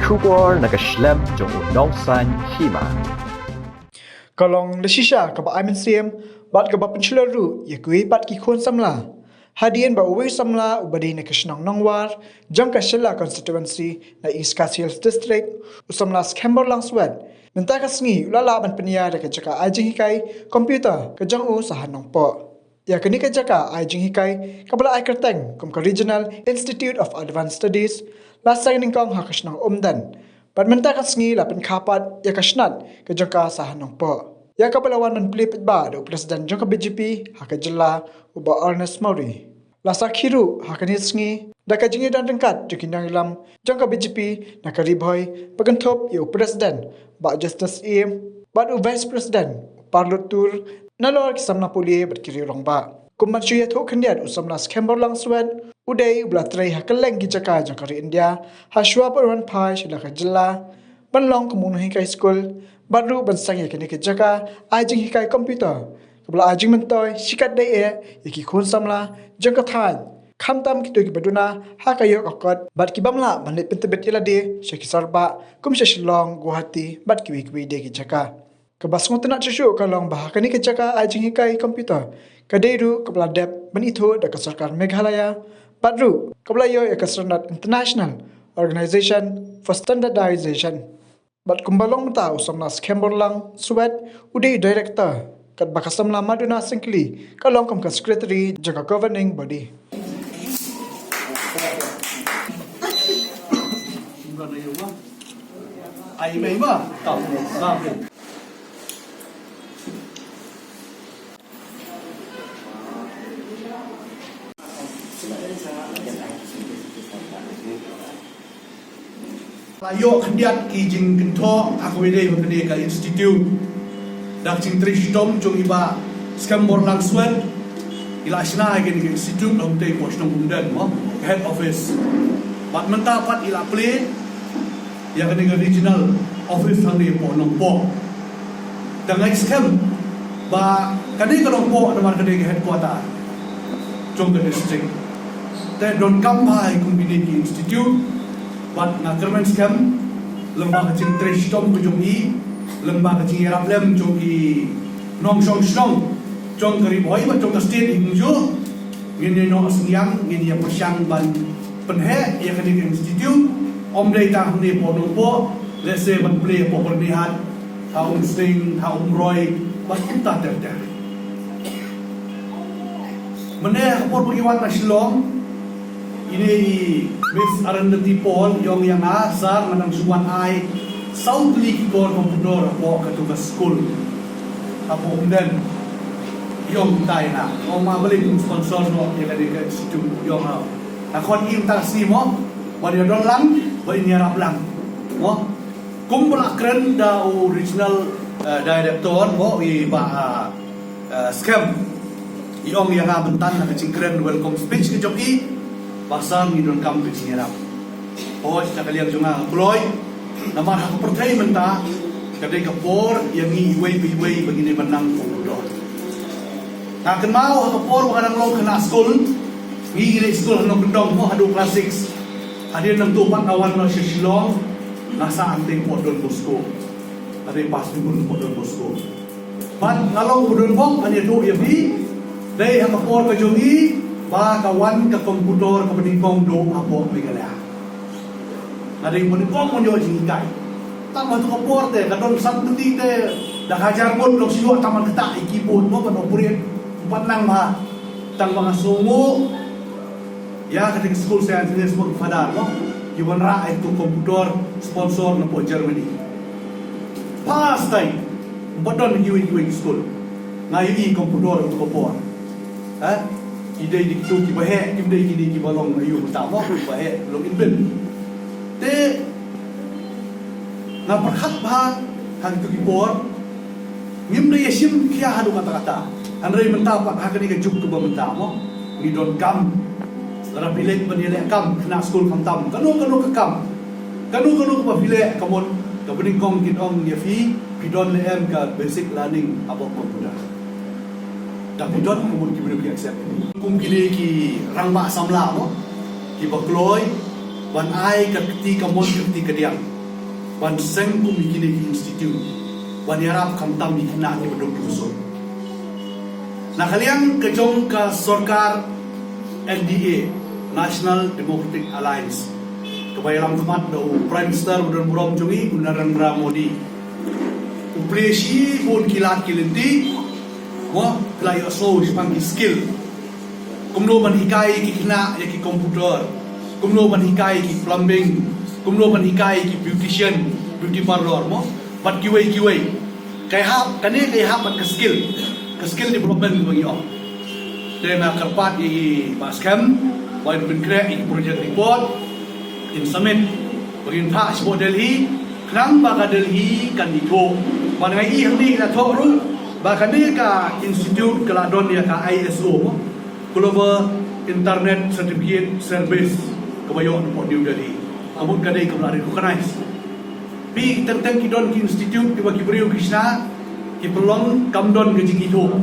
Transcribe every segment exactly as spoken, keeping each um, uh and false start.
Khubor na ka shlem jong u nongsan hima. Ka long da shisha kaba ai mynsiem bad kaba pynshlur ruh ïa kiwei pat ki khun samla. Hadien ba uwei u samla uba dei na ka shnong Nongwar jong ka Shella constituency na East Khasi Hills District, u samla Skhem Borlang Swet, mynta ka sngi u la lah ban pynïar ïa ka jaka ai jinghikai computer ka jong u sha ha Nongpoh. Ïa kane ka jaka ai jinghikai kaba la ai kyrteng kum ka Regional Institute of Advanced Studies la seng nyngkong ha ka shnong Umden. Bad mynta ka sngi la pynkha pat ïa ka shnat ka jong ka sha ha Nongpoh, ïa kaba la wan ban plie paidbah da u President jong ka B J P ha ka jylla, u Bah Ernest Mawrie. La sakhi ruh ha kane ka sngi da ka jingïadon ryngkat jong ki nongïalam jong ka B J P na ka Ri Bhoi, ba kynthup ïa u President, Bah Justus Syiem, bad u Vice President, u Parlot Tur, nalor ki samla pule bad ki riew rangbah. Kum ban shu ïathuh khyndiat, u samla Skhem Borlang Swet u dei uba la trei ha kylleng ki jaka jong ka ri India ha shuwa ban wan phai sha la ka jylla ban long kum u nonghikai skul, bad ruh ban seng ïa kane ka jaka ai jinghikai computer kaba la ai jingmyntoi shikatdei eh ïa ki khun samla jong ka thaiñ, khamtam kito kiba duna ha ka ïoh ka kot bad ki bym lah ban leit pyntbit ïa lade sha ki sor bah kum sha Shillong, Guwahati bad kiwei kiwei de ki jaka. Kaba sngewtynnat shuh shuh ka long ba ha kane ka jaka ai jinghikai computer ka dei ruh kaba la dep ban ithuh da ka sorkar Meghalaya, bad ruh kaba la ïoh ïa ka syrnod International Organization for Standardization. Bad kumba long mynta, u samla Skhem Borlang Swet u dei director, katba ka samla Maduna Syngkli ka long kum ka secretary jong ka governing body. Ai, mai ma. Tau. Tau. La ïoh khyndiat ki jingkynthoh ha kawei de kane ka institute. Da ka jingtrei shitom jong i Bah Skhem Borlang Swet, i la shna ïa kane ka institute ha utei poh shnong Umden mo, ka head office. Bad mynta pat i la plie ïa kane ka regional office hangne poh Nongpoh. Te nga skhem ba kane ka Nongpoh namar ka dei ka headquarter jong ka district. Te donkam bha ïa kum kine ki institute, bad nga kyrmen skhem lyngba ka jingtrei shitom ka jong i, lyngba ka jingïarap lem jong ki nongshong shnong jong ka Ri Bhoi bad jong ka state hi kumjuh, ngin ïa noh synñiang, ngin ïa pyrshang ban pynheh ïa kane ka institute, ym dei tang hangne poh Nongpoh, lehse ban plie poh Byrnihat, ha Umsning, ha Umroi, bad kumta ter ter. Mynne ha ka por ba ngi wan na Shillong, ine i Miss Arundhati Paul i ong ïa nga, "Sir, nga dang shu wan ai saw tylli ki kor computer hapoh katu ka skul hapoh Umden." I ong kumta ïa nga. Nga ong, "Ma balei phim sponsor noh ïa kane ka institute?" I ong, "Haoid, nga khot ïa i mynta ka sngi mo, ban ïa don lang, ban ïa ïarap lang mo." Kumba la kren da u regional, eh, director mo, i Bah, eh, eh, Skhem, i ong ïa nga mynta na ka jingkren welcome speech ka jong i, ba sir ngi donkam ka jingïarap. Haoid, na ka liang jong nga nga kloi, namar ha ka pyrthei mynta ka dei ka por ïa ngi iwei pa iwei ba ngin ïa nang computer. Nga kynmaw ha ka por ba nga dang long khynnah skul, ngi ïa leit skul ha Nongkyndong mo, haduh class six. Hadien nangta pat nga wan noh sha Shillong, nga sah hangtei poh Don Bosco. Nga dei pass bad poh Don Bosco. Bad nga long u donbok, ngan ïathuh ïa phi, dei ha ka por ka jong i ba ka wan ka computer kaba nyngkong duh hapoh Meghalaya. Nga dei uba nyngkong ban ïoh jinghikai. Tang ba ha tu ka por te ka don san tylli te, da ka hajar ngut long shuh, tang ban ktah ïa ki keyboard mo ban operate. Ym pat nang bha. Tang ba nga sngewnguh ïa kata ka skul Saint Agnes mo, Father mo, ki wanrah ïa ka computer sponsor na poh Germany. First time. Ym pat don kiwei kiwei ki skul. Nga ïohi computer ha tu ka por. Ha? Ki dei di kitu kiba heh, kim dei kine kiba long aïu mynta mo, kiba heh long inbuilt. Te nga pyrkhat bha ha kitu ki por, ngim dei ïa shim khia haduh katta katta. Hynrei mynta pat ha kane ka juk kaba mynta mo, ngi donkam. Lada phi leit ban ïaleh kam, khynnah skul khamtam, kano kano ka kam, kano kano kaba phi leh, ka mut kaba nyngkong kin ong ïa phi, phi don ne em ka basic learning hapoh computer. Da phi don, ka mut ki briew ki accept. Kum kine ki rangbah samla mo, kiba kloi ban ai ka kti kamon ka kti kadiang. ban seng kum ïa kine ki institute ban ïarap khamtam ïa ki khynnah kiba duk kiba suk. Na ka liang ka jong ka sorkar N D A, National Democratic Alliance, kaba ïalam khmat da u Prime Minister ba don burom jong ngi, u Narendra Modi, u plie shibun ki lad ki lynti, mo, ki la ïohsngew shaphang ki skill. Kumno ban hikai ki khynnah ïa ki computer, kumno ban hikai ki plumbing, kumno ban hikai ki beautician, beauty parlor, mo, bad kiwei kiwei. Ka ïahap, kane ka ïahap bad ka skill, ka skill development ba ngi ong. Te nga kyrpad ïa i Bah Skhem ba in pynkhreh ïa ki project report, in submit, ba ngin phah shapoh Delhi, khnang ba ka Delhi kan ithuh. Ba nga i hangne la thoh ruh ba kane ka institute ka la don ïa ka I S O, mo, Global Internet Certificate Service, kaba ïoh napoh New Delhi. Ka mut ka dei kaba la recognize. Phi, teng teng ki don ki institute kiba ki briew ki shna, ki pynlong kam don ka jingithuh.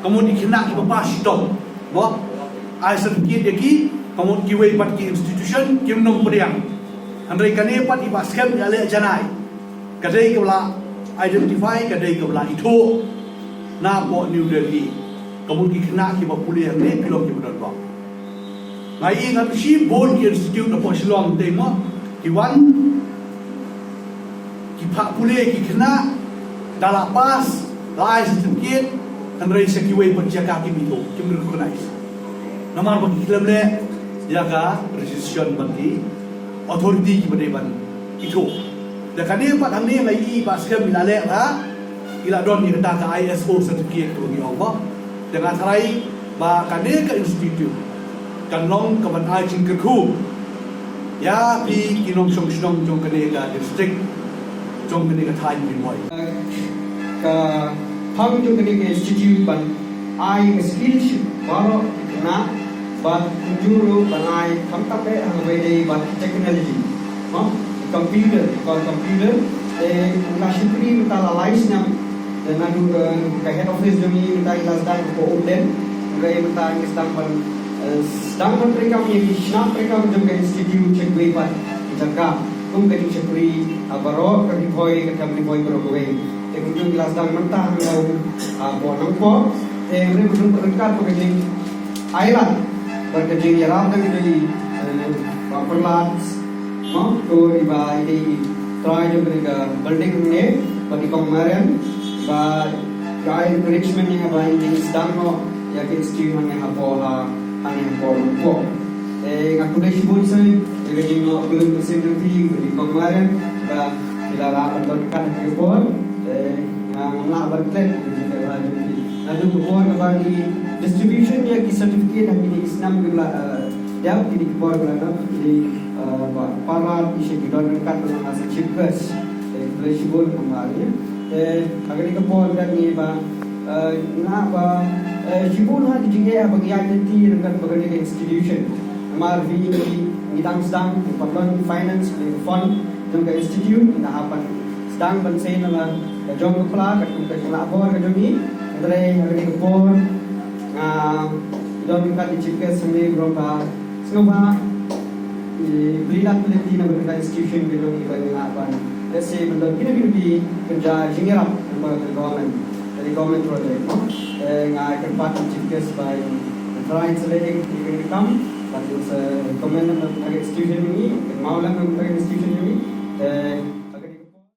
Ka mut ki khynnah kiba pass shitom, mo, ai certificate ïa ki, ka mut kiwei pat ki institution kim nym pdiang. Hynrei kane pat i Bah Skhem ïaleh janai, ka dei kaba la identify, ka dei kaba la ithuh napoh New Delhi. Ka mut ki khynnah kiba pule hangne phi long kiba donbok. Nga i nga tu shibun ki institute napoh Shillong te, mo, ki wan ki phah pule ki khynnah, da la pass, la ai certificate, hynrei sha kiwei pat jaka kim ithuh, kim recognize. Namar ba ki khlem leh ïa ka registration bad ki authority kiba dei ban ithuh. Da kane pat hangne nga i Bah Skhem i la leh ba i la don ïa kata ka I S O certificate kaba ngi ong, mo. Te nga tharai ba kane ka institute kan long kaban ai jingkyrkhu ïa phi ki nongshong shnong jong kane ka district, jong kane ka thaiñ Ri Bhoi. Ka phang jong kane ka institute ban ai ka skill sha baroh ki khynnah, bad kumjuh ruh ban ai khamtam eh ha kaba ïadei bad technology, mo, computer, ki call computer. Te nga shakri mynta la lai snem, te naduh, eh, ka head office jong ngi mynta ngi la sdang hapoh Umden. Hynrei mynta ngi sdang ban, eh, sdang ban treikam ïa ki shnong treikam jong ka institute sha kiwei pat ki jaka kum ka jingshakri ha baroh ka Ri Bhoi, ka them Ri Bhoi baroh kawei. Te kumjuh ngi la sdang mynta hangne, ah, hapoh Nongpoh. Te hynrei ba don ryngkat bad ka jing ai lad bad ka jingïarap na ka jong i, eh, Bah Pyrlad, mo, ko i ba i dei i trai jong kane ka building hangne, bad i Kong Marian, ba ka ai encouragement ïa nga ba in sdang noh ïa ka institute hangne hapoh ha, hangne hapoh Nongpoh. Te nga khublei shibun seh ïa ka jingïarap jong phi bad i Kong Marian ba phi la lah ban don ryngkat ha kane ka por. Te nga ngam lah ban klet ïa ka jingïarap jong phi. Naduh ka por kaba ngi distribution ïa ki certificate ha kine ki snem kiba la, eh, dep, kine ki por kiba la dep, i, eh, Bah Pyrlad i shah ki don ryngkat bad nga as a chief guest. Te khublei shibun kumba ngi. Te ha kane ka por ngi ba, eh, nga ba, eh, shibun ha ki jingeh ba ngi ïaid lynti ryngkat bad kane ka institution. Namar ba ngi, ngi dang sdang, ngi pat don finance, ngi fund jong ka institute, ngi hap ban sdang ban sei na la ka jong ka pla, katkum ka jingleh bor ka jong ngi. Hynrei ha kane ka por nga don ryngkat i chief guest hangne, burom ba sngewbha i plie lad plie kti na bynta ka institution ka jong ngi ba ngin lah ban, let's say, ban don kino kino ki kynja jingïarap na bynta ka government, ka government project, mo. Te nga kyrpad i chief guest ba in try in sa leh ïa kane ka kam, bad in sa recommend na bynta ka institution jong ngi, kynmaw lem na bynta ka institution jong ngi.